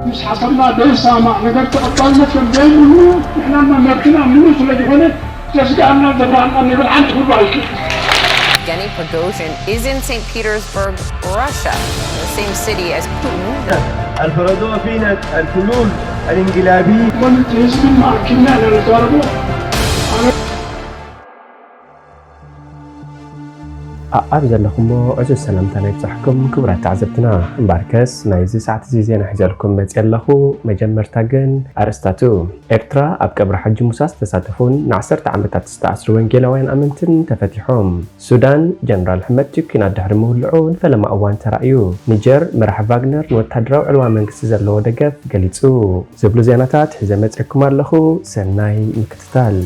ምስ ሓሰብና ዘይሰማማዕ ነገር ተቐባልነት ከም ዘይብሉ ንሕናና መብትና ምሉእ ስለ ዝኾነ ዘስግኣና ዘፍርሃና ነገር ሓንቲ ክህሉ ኣይክእል። Evgeny Prigozhin is in Saint Petersburg, Russia, the same city as Putin. الفرضوه فينا الحلول الانقلابيه. መንግስቲ ህዝብን ማእኪልና ኢና ንዛረቦ። ኣነ ኣኣብ ዘለኹሞ ዕዙዝ ሰላምታ ናይ ብጻሕኩም ክቡራት ተዓዘብትና። እምበኣርከስ ናይዚ ሰዓት እዚ ዜና ሒዘልኩም መጺእ ኣለኹ። መጀመርታ ግን ኣርእስታቱ። ኤርትራ ኣብ ቀብሪ ሓጂ ሙሳ ዝተሳተፉን ንዓሰርተ ዓመታት ዝተኣስሩ ወንጌላውያን ኣመንትን ተፈቲሖም። ሱዳን፣ ጀነራል ሕመድ ቲኩናት ድሕሪ ምውልዑ ንፈለማ እዋን ተራእዩ። ኒጀር፣ መራሒ ቫግነር ንወታደራዊ ዕልዋ መንግስቲ ዘለዎ ደገፍ ገሊጹ። ዝብሉ ዜናታት ሒዘ መጺእኩም ኣለኹ። ሰናይ ምክትታል።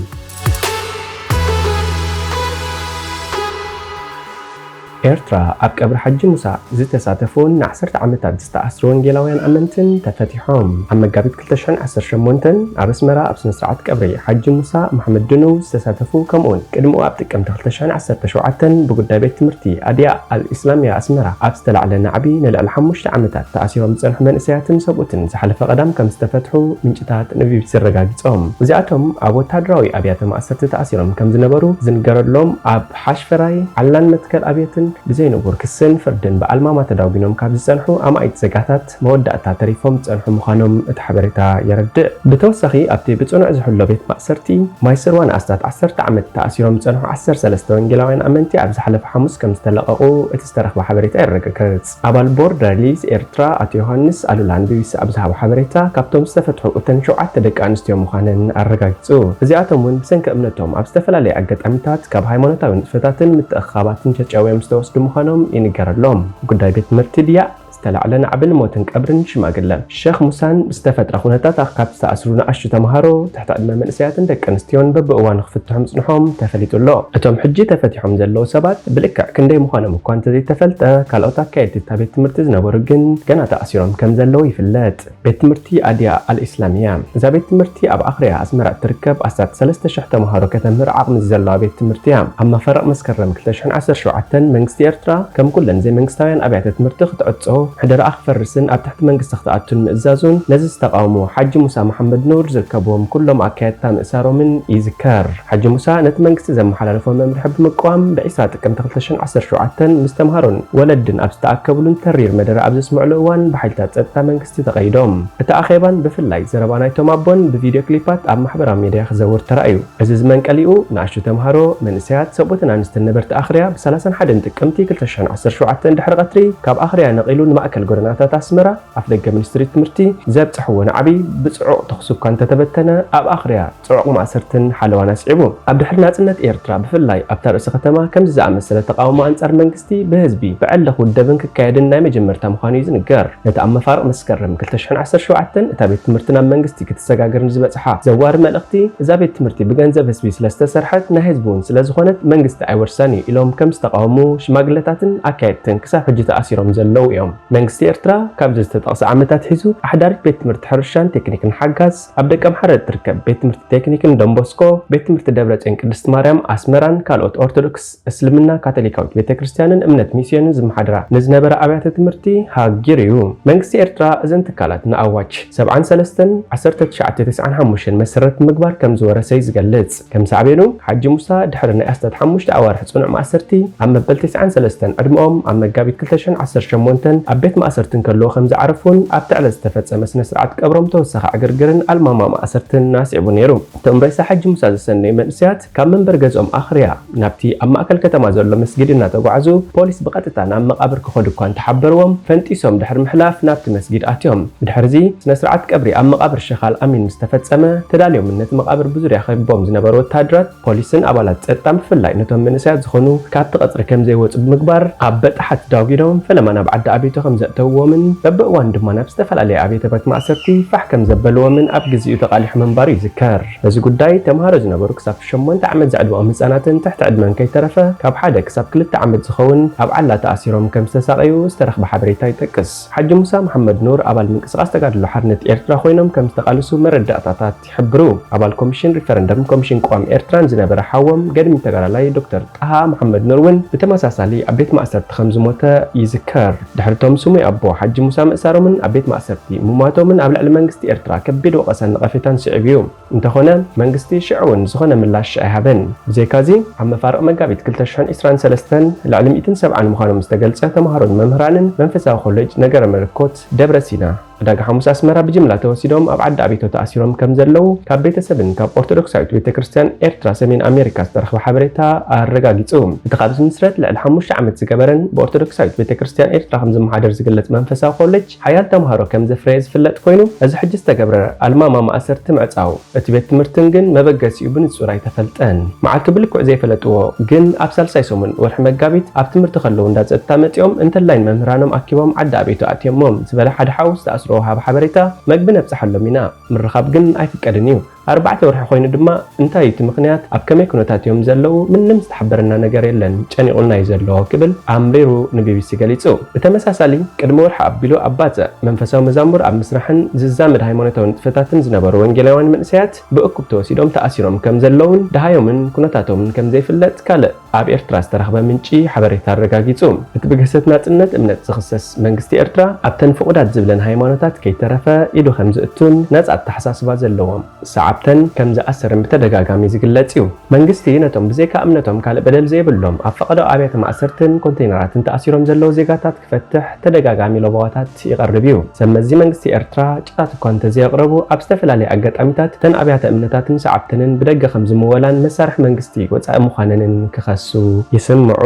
ኤርትራ ኣብ ቀብሪ ሓጂ ሙሳ ዝተሳተፉን ንዓሰርተ ዓመታት ዝተኣስሩ ወንጌላውያን ኣመንትን ተፈቲሖም። ኣብ መጋቢት ክልተ ሽሕን ዓሰርተ ሸሞንተን ኣብ ኣስመራ ኣብ ስነ ስርዓት ቀብሪ ሓጂ ሙሳ መሓመድ ድኑው ዝተሳተፉ፣ ከምኡውን ቅድሚኡ ኣብ ጥቅምቲ ክልተ ሽሕን ዓሰርተ ሸውዓተን ብጉዳይ ቤት ትምህርቲ ኣድያ ኣል ኢስላምያ ኣስመራ ኣብ ዝተላዕለ ናዕቢ ንልዕሊ ሓሙሽተ ዓመታት ተኣሲሮም ዝጸንሑ መንእሰያትን ሰብኡትን ዝሓለፈ ቀዳም ከም ዝተፈትሑ ምንጭታት ንቢቢሲ ኣረጋጊጾም። እዚኣቶም ኣብ ወታደራዊ ኣብያተ ማእሰርቲ ተኣሲሮም ከም ዝነበሩ ዝንገረሎም፣ ኣብ ሓሽፈራይ፣ ዓላን መትከል ኣብየትን ብዘይ ንቡር ክስን ፍርድን ብኣልማማ ተዳጒኖም ካብ ዝጸንሑ ኣማኢት ዜጋታት መወዳእታ ተሪፎም ዝጸንሑ ምዃኖም እቲ ሓበሬታ የረድእ። ብተወሳኺ ኣብቲ ብጽኑዕ ዝሕሎ ቤት ማእሰርቲ ማይስርዋ ንኣስታት ዓሰርተ ዓመት ተኣሲሮም ዝጸንሑ ዓሰርተ ሰለስተ ወንጌላውያን ኣመንቲ ኣብ ዝሓለፈ ሓሙስ ከም ዝተለቐቑ እቲ ዝተረኽበ ሓበሬታ የረጋግጽ። ኣባል ቦርድ ሪሊዝ ኤርትራ ኣቶ ዮሃንስ ኣሉላ ንቢቢሲ ኣብ ዝሃቦ ሓበሬታ፣ ካብቶም ዝተፈትሑ እተን ሸውዓተ ደቂ ኣንስትዮ ምዃነን ኣረጋጊጹ። እዚኣቶም እውን ብሰንኪ እምነቶም ኣብ ዝተፈላለየ ኣጋጣሚታት ካብ ሃይማኖታዊ ንጥፈታትን ምትእኽኻባትን ተጨውዮም ዝተወስዱ ምዃኖም ይንገረሎም። ጉዳይ ቤት ትምህርቲ ድያእ ዝተላዕለ ናዕብን ሞትን ቀብርን ሽማግለ ሸኽ ሙሳን ብዝተፈጥረ ኩነታት ካብ ዝተኣስሩ ንኣሽቱ ተምሃሮ፣ ትሕቲ ዕድመ መንእሰያትን ደቂ ኣንስትዮን በብእዋኑ ክፍትሑ ምጽንሖም ተፈሊጡ ኣሎ። እቶም ሕጂ ተፈቲሖም ዘለዉ ሰባት ብልክዕ ክንደይ ምዃኖም እኳ እንተዘይተፈልጠ፣ ካልኦት ኣካየድቲ እታ ቤት ትምህርቲ ዝነበሩ ግን ገና ተኣሲሮም ከም ዘለዉ ይፍለጥ። ቤት ትምህርቲ ኣድያ ኣልኢስላምያ። እዛ ቤት ትምህርቲ ኣብ ኣኽርያ ኣስመራ እትርከብ ኣስታት ሰለስተ ሽሕ ተምሃሮ ከተምህር ዓቕሚ ዘለዋ ቤት ትምህርቲ እያ። ኣብ መፋርቕ መስከረም ክልተ ሽሕን ዓሰርተ ሸውዓተን መንግስቲ ኤርትራ ከም ኩለን ዘይመንግስታውያን ኣብያተ ትምህርቲ ክትዕጾ፣ ምሕደራኣ ክፈርስን ኣብ ትሕቲ መንግስቲ ክትኣቱን ምእዛዙን ነዚ ዝተቓወሙ ሓጂ ሙሳ መሓመድ ኑር ዝርከብዎም ኩሎም ኣካየድታ ምእሳሮምን ይዝከር። ሓጂ ሙሳ ነቲ መንግስቲ ዘመሓላለፎ መምርሒ ብምቅዋም ብዒስራ ጥቅምቲ ክልተ ሽሕን ዓሰርተ ሸውዓተን ምስ ተምሃሮን ወለድን ኣብ ዝተኣከብሉን ተሪር መደረ ኣብ ዘስምዕሉ እዋን ብሓይልታት ጸጥታ መንግስቲ ተቐይዶም። እቲ ኣኼባን ብፍላይ ዘረባ ናይቶም ኣቦን ብቪድዮ ክሊፓት ኣብ ማሕበራዊ ሚድያ ክዘውር ተራእዩ። እዚ ዝመንቀሊኡ ንኣሽቱ ተምሃሮ፣ መንእሰያት፣ ሰብኡትን ኣንስትን ነበርቲ ኣኽርያ ብሰላሳን ሓደን ጥቅምቲ ክልተ ሽሕን ዓሰርተ ሸውዓተን ድሕሪ ቀትሪ ካብ ኣኽርያ ነቒሉ ንማእከል ጎደናታት ኣስመራ ኣፍደገ ሚኒስትሪ ትምህርቲ ዘብጽሕዎ ናዕቢ ብጽዑቕ ተኹሲ እኳ እንተተበተነ ኣብ ኣኽርያ ጽዑቕ ማእሰርትን ሓለዋን ኣስዒቡ። ኣብ ድሕሪ ናጽነት ኤርትራ ብፍላይ ኣብታ ርእሰ ከተማ ከምዚ ዝኣመሰለ ተቓውሞ ኣንጻር መንግስቲ ብህዝቢ ብዕሊ ክውደብን ክካየድን ናይ መጀመርታ ምዃኑ እዩ ዝንገር። ነቲ ኣብ መፋርቕ መስከረም ክልተ ሽሕን ዓሰርተ ሸውዓተን እታ ቤት ትምህርቲ ናብ መንግስቲ ክትሰጋገር ንዝበጽሓ ዘዋሪ መልእኽቲ፣ እዛ ቤት ትምህርቲ ብገንዘብ ህዝቢ ስለ ዝተሰርሐት ናይ ህዝቢ እውን ስለ ዝኾነት መንግስቲ ኣይወርሳን እዩ ኢሎም ከም ዝተቓወሙ ሽማግለታትን ኣካየድትን ክሳብ ሕጂ ተኣሲሮም ዘለዉ እዮም። መንግስቲ ኤርትራ ካብዚ ዝተጠቕሰ ዓመታት ሒዙ ኣሕዳሪት ቤት ትምህርቲ ሕርሻን ቴክኒክን ሓጋዝ፣ ኣብ ደቀምሓረ እትርከብ ቤት ትምህርቲ ቴክኒክን ዶንቦስኮ፣ ቤት ትምህርቲ ደብረጽዮን ቅድስት ማርያም ኣስመራን ካልኦት ኦርቶዶክስ፣ እስልምና፣ ካቶሊካዊት ቤተ ክርስቲያንን እምነት ሚስዮንን ዝመሓድራ ንዝነበረ ኣብያተ ትምህርቲ ሃጊሩ እዩ። መንግስቲ ኤርትራ እዘን ትካላት ንኣዋጅ ሰብዓን ሰለስተን ዓሰርተ ትሽዓተ ተስዓን ሓሙሽተን መሰረት ብምግባር ከም ዝወረሰ እዩ ዝገልጽ። ከም ሳዕቤኑ፣ ሓጂ ሙሳ ድሕሪ ናይ ኣስታት ሓሙሽተ ኣዋርሕ ጽኑዕ ማእሰርቲ፣ ኣብ መበል ተስዓን ሰለስተን ዕድመኦም ኣብ መጋቢት ክልተ ሽሕን ዓሰርተ ሸሞንተን ኣብ ቤት ማእሰርቲ እንከለዉ ከም ዝዓረፉን ኣብቲ ዕለት ዝተፈጸመ ስነ ስርዓት ቀብሮም ተወሳኺ ዕግርግርን ኣልማማ ማእሰርትን ኣስዒቡ ነይሩ። እቶም ሬሳ ሓጂ ሙሳ ዘሰነዩ መንእሰያት ካብ መንበሪ ገዝኦም ኣኽርያ ናብቲ ኣብ ማእከል ከተማ ዘሎ መስጊድ እናተጓዕዙ ፖሊስ ብቐጥታ ናብ መቓብር ክኸዱ እኳ እንተሓበርዎም ፈንጢሶም ድሕሪ ምሕላፍ ናብቲ መስጊድ ኣትዮም። ብድሕርዚ ስነ ስርዓት ቀብሪ ኣብ መቓብር ሸኽ ኣልኣሚን ምስ ተፈጸመ ተዳልዮምን ነቲ መቓብር ብዙርያ ከቢቦም ዝነበሩ ወታሃደራት ፖሊስን ኣባላት ጸጥታን ብፍላይ ነቶም መንእሰያት ዝኾኑ ካብቲ ቀጽሪ ከም ዘይወጹ ብምግባር ኣብ በጣሓት ዳጒኖም ፈለማ ናብ ዓዲ ኣቤቶ ከም ዘእተውዎምን በብእዋኑ ድማ ናብ ዝተፈላለየ ኣብያተ ቤት ማእሰርቲ ፋሕ ከም ዘበልዎምን ኣብ ግዜኡ ተቓሊሑ ምንባሩ ይዝከር። በዚ ጉዳይ ተምሃሮ ዝነበሩ ክሳብ ሸሞንተ ዓመት ዘዕድመኦም ህጻናትን ትሕቲ ዕድመን ከይተረፈ ካብ ሓደ ክሳብ ክልተ ዓመት ዝኸውን ኣብ ዓላ ተኣሲሮም ከም ዝተሳቐዩ ዝተረኽበ ሓበሬታ ይጠቅስ። ሓጂ ሙሳ መሓመድ ኑር ኣባል ምንቅስቓስ ተጋድሎ ሓርነት ኤርትራ ኮይኖም ከም ዝተቓለሱ መረዳእታታት ይሕብሩ። ኣባል ኮሚሽን ሪፈረንደም ኮሚሽን ቅዋም ኤርትራን ዝነበረ ሓዎም ገድሚ ተጋዳላይ ዶክተር ጣሃ መሓመድ ኑር እውን ብተመሳሳሊ ኣብ ቤት ማእሰርቲ ከም ዝሞተ ይዝከር። ድሕሪ እቶም ስሙይ ኣቦ ሓጂ ሙሳ ምእሳሮምን ኣብ ቤት ማእሰርቲ ምሟቶምን ኣብ ልዕሊ መንግስቲ ኤርትራ ከቢድ ወቐሳን ነቐፌታን ስዒቡ እዩ። እንተኾነ መንግስቲ ሽዑ እውን ዝኾነ ምላሽ ኣይሃበን። ብዘይካዚ ኣብ መፋርቕ መጋቢት ክልተ ሽሕን ዕስራን ሰለስተን ልዕሊ ሚእትን ሰብዓን ምዃኖም ዝተገልጸ ተምሃሮን መምህራንን መንፈሳዊ ኮሌጅ ነገረ መለኮት ደብረ ሲና ዕዳጋ ሓሙስ ኣስመራ ብጅምላ ተወሲዶም ኣብ ዓዲ ኣቤቶ ተኣሲሮም ከም ዘለዉ ካብ ቤተሰብን ካብ ኦርቶዶክሳዊት ቤተክርስትያን ኤርትራ ሰሜን ኣሜሪካ ዝተረኽበ ሓበሬታ ኣረጋጊጹ። እቲ ካብ ዝምስረት ልዕሊ ሓሙሽተ ዓመት ዝገበረን ብኦርቶዶክሳዊት ቤተክርስትያን ኤርትራ ከም ዝመሓደር ዝግለጽ መንፈሳዊ ኮሌጅ ሓያል ተምሃሮ ከም ዘፍረየ ዝፍለጥ ኮይኑ፣ እዚ ሕጂ ዝተገብረ ኣልማማ ማእሰርቲ ምዕጻው እቲ ቤት ትምህርትን ግን መበገሲኡ ብንጹር ኣይተፈልጠን። መዓልቲ ብልክዕ ዘይፈለጥዎ ግን ኣብ ሳልሳይ ሰሙን ወርሒ መጋቢት ኣብ ትምህርቲ ከለዉ እንዳ ጸጥታ መጺኦም እንተላይን መምህራኖም ኣኪቦም ዓዲ ኣቤቶ ኣእትዮሞም ዝበለ ሓደ ሓው ዝተኣስሮ ወሃቢ ሓበሬታ መግቢ ነብጽሓሎም ኢና፣ ምርኻብ ግን ኣይፍቀድን እዩ። ኣርባዕተ ወርሒ ኮይኑ ድማ እንታይ እዩ እቲ ምኽንያት፣ ኣብ ከመይ ኩነታት እዮም ዘለዉ፣ ምንም ዝተሓበረና ነገር የለን፣ ጨኒቑና እዩ ዘሎ ክብል ኣምሪሩ ንቢቢሲ ገሊጹ። ብተመሳሳሊ ቅድሚ ወርሒ ኣቢሉ ኣብ ባጽዕ መንፈሳዊ መዛሙር ኣብ ምስራሕን ዝዛመድ ሃይማኖታዊ ንጥፈታትን ዝነበሩ ወንጌላውያን መንእሰያት ብእኩብ ተወሲዶም ተኣሲሮም ከም ዘለውን ደሃዮምን ኩነታቶምን ከም ዘይፍለጥ ካልእ ኣብ ኤርትራ ዝተረኽበ ምንጪ ሓበሬታ ኣረጋጊጹ። እቲ ብግህሰት ናጽነት እምነት ዝኽሰስ መንግስቲ ኤርትራ ኣብተን ፍቑዳት ዝብለን ሃይማኖታት ከይተረፈ ኢዱ ከም ዝእቱን ነጻ ኣተሓሳስባ ዘለዎም ሰዓብተን ከም ዝኣሰርን ብተደጋጋሚ ዝግለጽ እዩ። መንግስቲ ነቶም ብዘይካ እምነቶም ካልእ በደል ዘይብሎም ኣብ ፈቐዶ ኣብያተ ማእሰርትን ኮንተይነራትን ተኣሲሮም ዘለዉ ዜጋታት ክፈትሕ ተደጋጋሚ ለበዋታት ይቐርብ እዩ። ሰብ መዚ መንግስቲ ኤርትራ ጫት እኳ እንተዘየቕረቡ ኣብ ዝተፈላለየ ኣጋጣሚታት እተን ኣብያተ እምነታትን ሰዓብተንን ብደገ ከም ዝምወላን መሳርሒ መንግስቲ ወጻኢ ምዃነንን ክኸሱ ይስምዑ።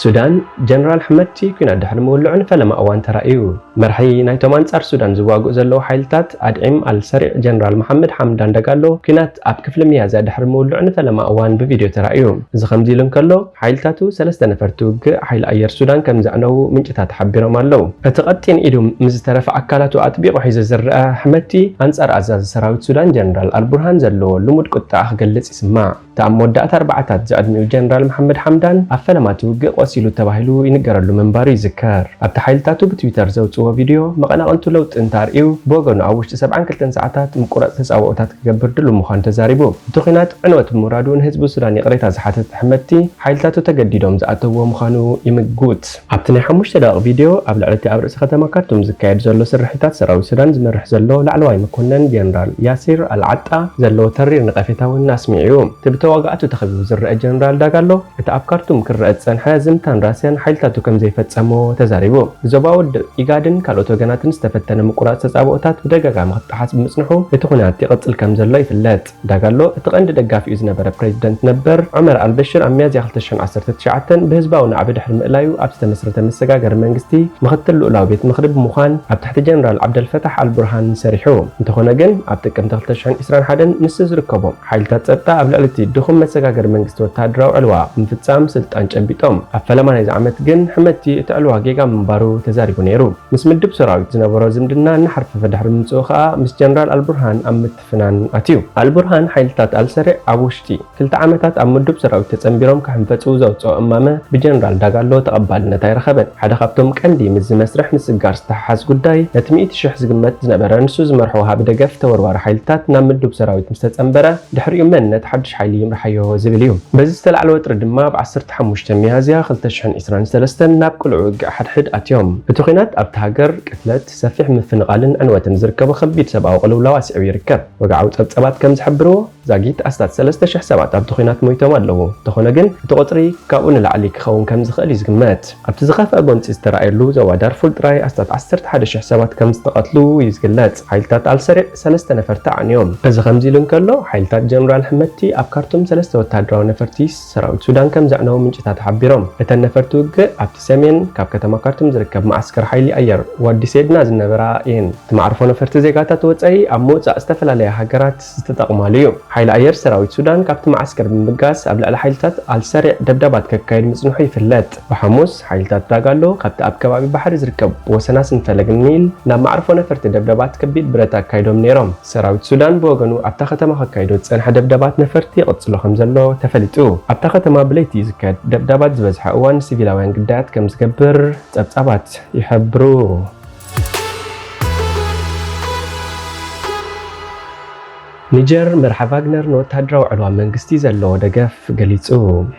ሱዳን፣ ጀነራል ሕመቲ ኲናት ድሕሪ ምውልዑ ንፈለማ እዋን ተራእዩ። መርሒ ናይቶም ኣንጻር ሱዳን ዝዋግኡ ዘለዉ ሓይልታት ኣድዒም ኣልሰሪዕ ጀነራል መሓመድ ሓምዳን ደጋሎ ኲናት ኣብ ክፍሊ ሚያዝያ ድሕሪ ምውልዑ ንፈለማ እዋን ብቪድዮ ተራእዩ። እዚ ከምዚ ኢሉ እንከሎ፣ ሓይልታቱ ሰለስተ ነፈርቲ ውግእ ሓይሊ ኣየር ሱዳን ከም ዘዕነዉ ምንጭታት ሓቢሮም ኣለዉ። እቲ ቀጢን ኢዱ ምስ ዝተረፈ ኣካላቱ ኣጥቢቑ ሒዙ ዝረኣ ሕመቲ ኣንጻር ኣዛዚ ሰራዊት ሱዳን ጀነራል ኣልቡርሃን ዘለዎ ልሙድ ቁጥዓ ክገልጽ ይስማዕ። እቲ ኣብ መወዳእታ ኣርባዓታት ዝዕድሚኡ ጀነራል መሓመድ ሓምዳን ኣብ ፈለማ እቲ ውግእ ቆሲሉ ተባሂሉ ይንገረሉ ምንባሩ ይዝከር። ኣብቲ ሓይልታቱ ብትዊተር ዘውጽዎ ቪድዮ፣ መቐናቕንቱ ለውጢ እንተኣርእዩ፣ ብወገኑ ኣብ ውሽጢ ሰብዓን ክልተን ሰዓታት ምቁራጽ ተጻብኦታት ክገብር ድሉው ምዃኑ ተዛሪቡ። እቲ ኲናት ዕንወት ብምውራዱ ንህዝቢ ሱዳን ይቕሬታ ዝሓተተ ሕመቲ፣ ሓይልታቱ ተገዲዶም ዝኣተውዎ ምዃኑ ይምጉት። ኣብቲ ናይ ሓሙሽተ ደቂቕ ቪድዮ፣ ኣብ ልዕሊ እቲ ኣብ ርእሲ ከተማ ካርቱም ዝካየድ ዘሎ ስርሒታት ሰራዊት ሱዳን ዝመርሕ ዘሎ ላዕለዋይ መኮነን ጀነራል ያሲር ኣልዓጣ ዘለዎ ተሪር ነቐፌታ እውን ኣስሚዑ እዩ። እቲ ብተዋጋእቱ ተኸቢቡ ዝረአ ጀነራል ዳጋሎ፣ እቲ ኣብ ካርቱም ክረአ ዝጸንሐ ዝምታን ራስያን ሓይልታቱ ከም ዘይፈጸሞ ተዛሪቡ። ብዞባ ውድብ ኢጋድን ካልኦት ወገናትን ዝተፈተነ ምቁራጽ ተጻብኦታት ብደጋጋሚ ክጠሓስ ብምጽንሑ፣ እቲ ኲናት ይቕጽል ከም ዘሎ ይፍለጥ። ዳጋሎ፣ እቲ ቀንዲ ደጋፊኡ ዝነበረ ፕሬዚደንት ነበር ዑመር ኣልበሽር ኣብ ሚያዝያ ክልተ ሽሕን ዓሰርተ ትሽዓተን ብህዝባዊ ናዕቢ ድሕሪ ምእላዩ ኣብ ዝተመስረተ መሰጋገሪ መንግስቲ ምኽትል ልኡላዊ ቤት ምኽሪ ብምዃን ኣብ ትሕቲ ጀነራል ዓብደልፈታሕ ኣልቡርሃን ሰሪሑ። እንተኾነ ግን፣ ኣብ ጥቅምቲ ክልተ ሽሕን ዕስራን ሓደን ንሱ ዝርከቦም ሓይልታት ጸጥታ ኣብ ልዕሊ እቲ ድኹም መሰጋገሪ መንግስቲ ወተሃደራዊ ዕልዋ ብምፍጻም ስልጣን ጨቢጦም። ኣብ ፈለማ ናይዚ ዓመት ግን ሕመቲ እቲ ዕልዋ ጌጋ ምንባሩ ተዛሪቡ ነይሩ። ምስ ምድብ ሰራዊት ዝነበሮ ዝምድና እናሓርፈፈ ድሕሪ ምምጽኡ ከኣ ምስ ጀነራል ኣልቡርሃን ኣብ ምትፍናን ኣትዩ። ኣልቡርሃን ሓይልታት ኣልሰሪዕ ኣብ ውሽጢ ክልተ ዓመታት ኣብ ምዱብ ሰራዊት ተጸንቢሮም ከሕንፈጹ ዘውጽኦ እማመ ብጀነራል ዳጋሎ ተቐባልነት ኣይረኸበን። ሓደ ካብቶም ቀንዲ ምስዚ መስርሕ ምስግጋር ዝተሓሓዝ ጉዳይ፣ ነቲ ሚእቲ ሽሕ ዝግመት ዝነበረ ንሱ ዝመርሖ ወሃቢ ደገፍ ተወርዋሪ ሓይልታት ናብ ምዱብ ሰራዊት ምስ ተጸንበረ፣ ድሕሪኡ መን ነቲ ሓድሽ ሓይሊ ይምርሓዮ ዝብል እዩ። በዚ ዝተላዕለ ወጥሪ ድማ፣ ኣብ ዓሰርተ ሓሙሽተ ሚያዝያ ክልተ ሽሕን ዕስራን ሰለስተን ናብ ቅሉዕ ውግእ ሓድሕድ ኣትዮም። እቲ ኲናት ኣብቲ ሃገር ቅትለት፣ ሰፊሕ ምፍንቓልን ዕንወትን ዝርከቦ ከቢድ ሰብኣዊ ቅልውላው ኣስዒቡ ይርከብ። ወግዓዊ ጸብጸባት ከም ዝሕብርዎ፣ ዛጊት ኣስታት ሰለስተ ሽሕ ሰባት ኣብቲ ኲናት ሞይቶም ኣለዉ። እንተኾነ ግን፣ እቲ ቁጽሪ ካብኡ ንላዕሊ ክኸውን ከም ዝኽእል እዩ ዝግመት። ኣብቲ ዝኸፍአ ጎንጺ ዝተራእየሉ ዞባ ዳርፉር ጥራይ ኣስታት ዓሰርተ ሓደ ሽሕ ሰባት ከም ዝተቐትሉ እዩ ዝግለጽ። ሓይልታት ኣልሰሪዕ ሰለስተ ነፈርቲ ኣዕንዮም። እዚ ከምዚ ኢሉ እንከሎ፣ ሓይልታት ጀነራል ሕመቲ ኣብ ካርቱም ሰለስተ ወተሃደራዊ ነፈርቲ ሰራዊት ሱዳን ከም ዘዕነዉ ምንጭታት ሓቢሮም። እተን ነፈርቲ ውግእ ኣብቲ ሰሜን ካብ ከተማ ካርቱም ዝርከብ መዓስከር ሓይሊ ኣየር ዋዲ ሴድና ዝነበራ እየን። እቲ መዓርፎ ነፈርቲ ዜጋታት ወጻኢ ኣብ ምውጻእ ዝተፈላለያ ሃገራት ዝተጠቕማሉ እዩ። ሓይሊ ኣየር ሰራዊት ሱዳን ካብቲ መዓስከር ብምብጋስ ኣብ ልዕሊ ሓይልታት ኣልሰሪዕ ደብዳባት ከካይድ ምጽንሑ ይፍለጥ። ብሓሙስ፣ ሓይልታት ዳጋሎ ካብቲ ኣብ ከባቢ ባሕሪ ዝርከብ ወሰናስን ፈለግ ኒል ናብ መዓርፎ ነፈርቲ ደብዳባት ከቢድ ብረት ኣካይዶም ነይሮም። ሰራዊት ሱዳን ብወገኑ ኣብታ ከተማ ከካይዶ ዝጸንሐ ደብዳባት ነፈርቲ ይቕጽሎ ከም ዘሎ ተፈሊጡ። ኣብታ ከተማ ብለይቲ ዝካየድ ደብዳባት ዝበዝሐ እዋን ሲቪላውያን ግዳያት ከም ዝገብር ጸብጻባት ይሕብሩ። ኒጀር መርሓ ቫግነር ንወታደራዊ ዕልዋ መንግስቲ ዘለዎ ደገፍ ገሊጹ።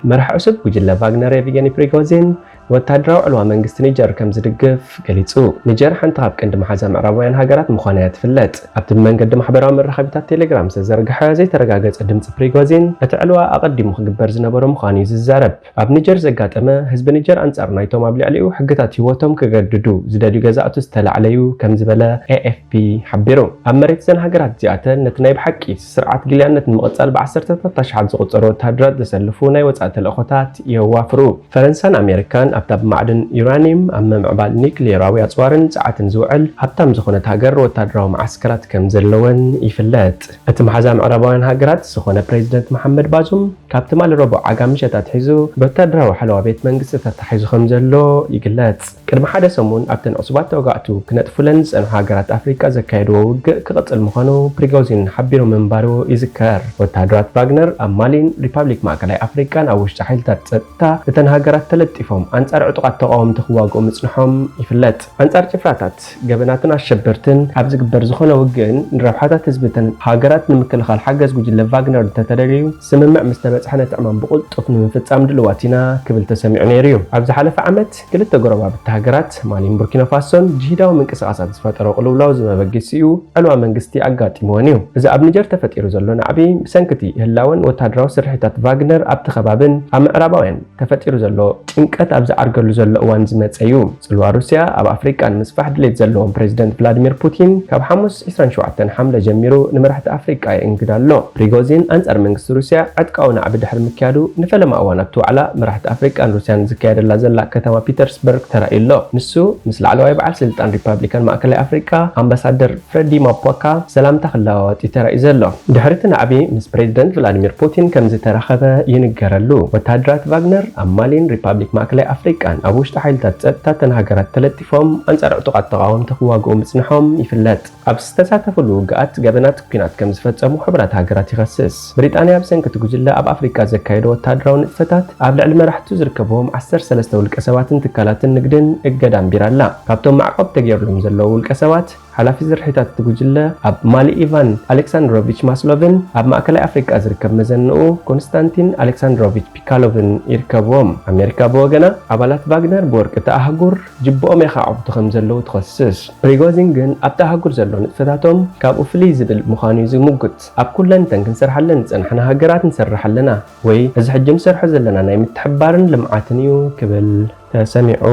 መራሒ ዕሱብ ጉጅለ ቫግነር የቪገኒ ፕሪጎዚን ንወታደራዊ ዕልዋ መንግስቲ ኒጀር ከም ዝድግፍ ገሊጹ። ኒጀር ሓንቲ ካብ ቀንዲ መሓዛ ምዕራባውያን ሃገራት ምዃና እያ ትፍለጥ። ኣብቲ ብመንገዲ ማሕበራዊ መራኸቢታት ቴሌግራም ዝተዘርግሐ ዘይተረጋገጸ ድምጺ ፕሪጎዚን፣ እቲ ዕልዋ ኣቐዲሙ ክግበር ዝነበሮ ምዃኑ እዩ ዝዛረብ። ኣብ ኒጀር ዘጋጠመ፣ ህዝቢ ኒጀር ኣንጻር ናይቶም ኣብ ልዕሊኡ ሕግታት ህይወቶም ክገድዱ ዝደልዩ ገዛእቱ ዝተላዕለዩ ከም ዝበለ ኤኤፍፒ ሓቢሩ። ኣብ መሬት እዘን ሃገራት እዚኣተን ነቲ ናይ ብሓቂ ስርዓት ጊልያነት ንምቕጻል ብዓሰርተታት ኣሽሓት ዝቑጸሩ ወተሃደራት ዘሰልፉ ናይ ወጻኢ ተልእኾታት የዋፍሩ። ፈረንሳን ኣሜሪካን ኣብታ ብማዕድን ዩራኒየም ኣብ ምምዕባል ኒክሌራዊ ኣጽዋርን ጸዓትን ዝውዕል ሃብታም ዝኾነት ሃገር ወታደራዊ መዓስከራት ከም ዘለወን ይፍለጥ። እቲ መሓዛ ምዕራባውያን ሃገራት ዝኾነ ፕሬዚደንት መሓመድ ባዙም ካብ ትማሊ ረቡዕ ዓጋ ምሸት ኣትሒዙ ብወታደራዊ ሓለዋ ቤት መንግስቲ ተታሒዙ ከም ዘሎ ይግለጽ። ቅድሚ ሓደ ሰሙን ኣብተን ዕሱባት ተዋጋእቱ ክነጥፉለን ዝጸንሑ ሃገራት ኣፍሪቃ ዘካየድዎ ውግእ ክቕጽል ምዃኑ ፕሪጎዚን ሓቢሩ ምንባሩ ይዝከር። ወተሃደራት ቫግነር ኣብ ማሊን ሪፓብሊክ ማእከላይ ኣፍሪቃን ኣብ ውሽጢ ሓይልታት ጸጥታ እተን ሃገራት ተለጢፎም ኣንጻር ዕጡቓት ተቓወምቲ ክዋግኡ ምጽንሖም ይፍለጥ። ኣንጻር ጭፍራታት ገበናትን ኣሸበርትን ኣብ ዝግበር ዝኾነ ውግእን ንረብሓታት ህዝቢ እተን ሃገራት ንምክልኻል ሓገዝ ጉጅለ ቫግነር እንተተደልዩ ስምምዕ ምስ ተበጽሐ ነቲ ዕማም ብቕልጡፍ ንምፍጻም ድልዋት ኢና ክብል ተሰሚዑ ነይሩ እዩ። ኣብ ዝሓለፈ ዓመት ክልተ ጎረባብቲ ሃገራት ማሊን ቡርኪና ፋሶን ጅሂዳዊ ምንቅስቓሳት ዝፈጠሮ ቅልውላው ዝመበገሲኡ ዕልዋ መንግስቲ ኣጋጢምወን እዩ። እዚ ኣብ ኒጀር ተፈጢሩ ዘሎ ናዕቢ ብሰንኪ እቲ ህላወን ወተሃደራዊ ስርሒታት ቫግነር ኣብቲ ከባብን ኣብ ምዕራባውያን ተፈጢሩ ዘሎ ጭንቀት ኣብ ዝዓርገሉ ዘሎ እዋን ዝመጸ እዩ። ጽልዋ ሩስያ ኣብ ኣፍሪቃ ንምስፋሕ ድሌት ዘለዎም ፕሬዚደንት ቭላድሚር ፑቲን ካብ ሓሙስ ዕስራን ሸውዓተን ሓምለ ጀሚሩ ንመራሕቲ ኣፍሪቃ የእንግድ ኣሎ። ፕሪጎዚን ኣንጻር መንግስቲ ሩስያ ዕጥቃዊ ናዕቢ ድሕሪ ምክያዱ ንፈለማ እዋን ኣብቲ ዋዕላ መራሕቲ ኣፍሪቃን ሩስያን ዝካየደላ ዘላ ከተማ ፒተርስበርግ ተራእዩ ኣሎ። ንሱ ምስ ላዕለዋይ በዓል ስልጣን ሪፓብሊካን ማእከላይ ኣፍሪቃ ኣምባሳደር ፍሬዲ ማፖካ ሰላምታ ክለዋወጥ እዩ ተራእዩ ዘሎ። ድሕሪ እቲ ናዕቢ ምስ ፕሬዚደንት ቭላድሚር ፑቲን ከም ዝተራኸበ ይንገረሉ። ወተሃደራት ቫግነር ኣብ ማሊን ሪፓብሊክ ማእከላይ ኣፍሪቃን ኣብ ውሽጢ ሓይልታት ጸጥታ እተን ሃገራት ተለጢፎም ኣንጻር ዕጡቓት ተቓወምቲ ክዋግኡ ምጽንሖም ይፍለጥ። ኣብ ዝተሳተፍሉ ውግኣት ገበናት ኲናት ከም ዝፈጸሙ ሕቡራት ሃገራት ይኸስስ። ብሪጣንያ ብሰንኪ እቲ ጉጅለ ኣብ ኣፍሪቃ ዘካየዶ ወተሃደራዊ ንጥፈታት ኣብ ልዕሊ መራሕቱ ዝርከብዎም ዓሰርተ ሰለስተ ውልቀ ሰባትን ትካላትን ንግድን እገዳ ኣንቢራ ኣላ። ካብቶም ማዕቆብ ተገይሩሎም ዘለዉ ውልቀ ሰባት ሓላፊ ስርሒታት እቲ ጉጅለ ኣብ ማሊ ኢቫን ኣሌክሳንድሮቪች ማስሎቭን ኣብ ማእከላይ ኣፍሪቃ ዝርከብ መዘንኡ ኮንስታንቲን ኣሌክሳንድሮቪች ፒካሎቭን ይርከብዎም። ኣሜሪካ ብወገና ኣባላት ቫግነር ብወርቂ እታ ኣህጉር ጅብኦም የኻዕብቱ ከም ዘለዉ ትኸስስ። ፕሪጎዚን ግን ኣብታ ኣህጉር ዘሎ ንጥፈታቶም ካብኡ ፍልይ ዝብል ምዃኑ እዩ ዝምጉት። ኣብ ኩለን እተን ክንሰርሓለን ዝጸናሕና ሃገራት ንሰርሕ ኣለና ወይ እዚ ሕጂ ንሰርሖ ዘለና ናይ ምትሕብባርን ልምዓትን እዩ ክብል ተሰሚዑ።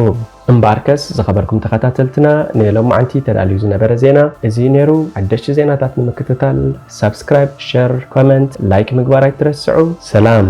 እምበኣርከስ ዝኸበርኩም ተኸታተልትና ንሎማዓንቲ ተዳልዩ ዝነበረ ዜና እዚ ነይሩ። ሓደሽቲ ዜናታት ንምክትታል ሳብስክራይብ፣ ሸር፣ ኮመንት፣ ላይክ ምግባር ኣይትረስዑ። ሰላም።